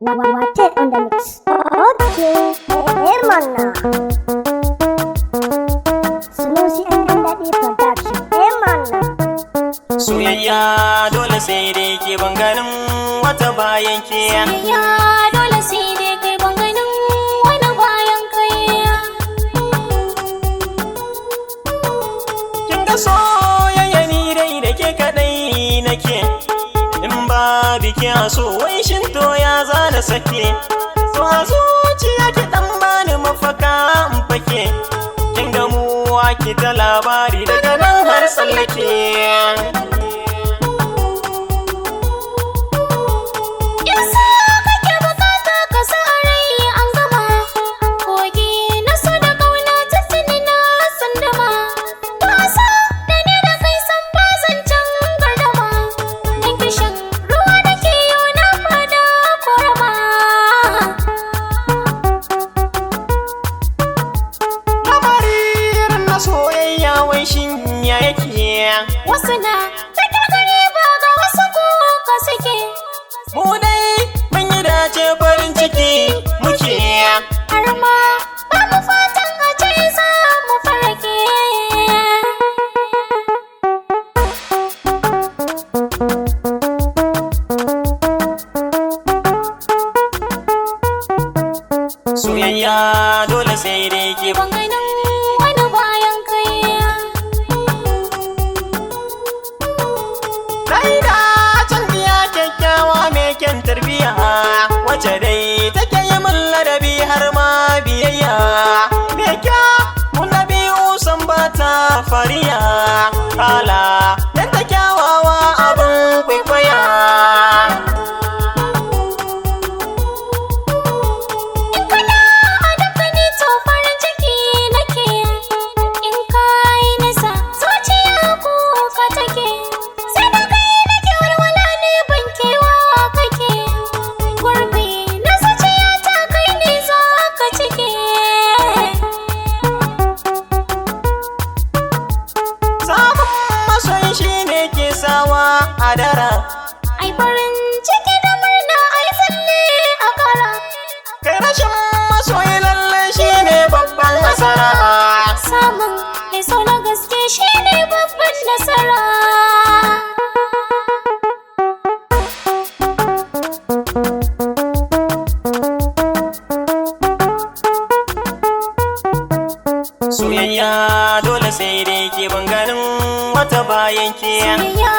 Wate on the mix. Okay, eh mana. Sunusi and Daɗi Production. Eh mana. Soyayya dole sai dai ke, ban ganin wata bayan ke. Soyayya dole sai dai kai, ban ganin wani bayan kai. Kin ga soyayya, ni dai da ke kadai nake. In ba biki a so, wai shin to ya zana sake? To a zuciya ki dan bani mafaka in fake. Kin ga mu ki ta labari daga nan har tsallake. In so kake bukata, ka sa a rai an gama. Kogi na so da kauna, tattali na sandama. To a so da ni da kai, san ba zancen gardama. Dan kishin ruwa da ke yau na fada korama. Labari irin na soyayya, wai shin ya yake? Wasu na ta kirkare ba ga wasu ko ka suke. Mu dai mun yi dace, farin ciki muke. Har ma ba mu fatan a ce za mu farke. Soyayya dole sai dai ke. Ban ganin wani bayan kai. Kai da can biya kyakkyawa mai kyan tarbiya, wace dai take yi min ladabi har ma biyayya. Mai kyawun ɗabi'u, san ba ta fariya. Hala dan ta kyawawa, abin kwaikwaya. In kana a dafa ni, to farin ciki nake. In ka yi nisa, zuciya kuka take. Sai da kai nake walwala ne, ban kewa kake. Gurbi na zuciya ta, kai ne za ka cike. Samun masoyi shi ne ke sawa a dara. Ai farin ciki da murna, ai tsalle a kara. Kai, rashin masoyi lalle shi ne babban asara. Samun mai so na gaske shi ne babban nasara. Soyayya dole sai dai ke, ban ganin wata bayan ke. Soyayya.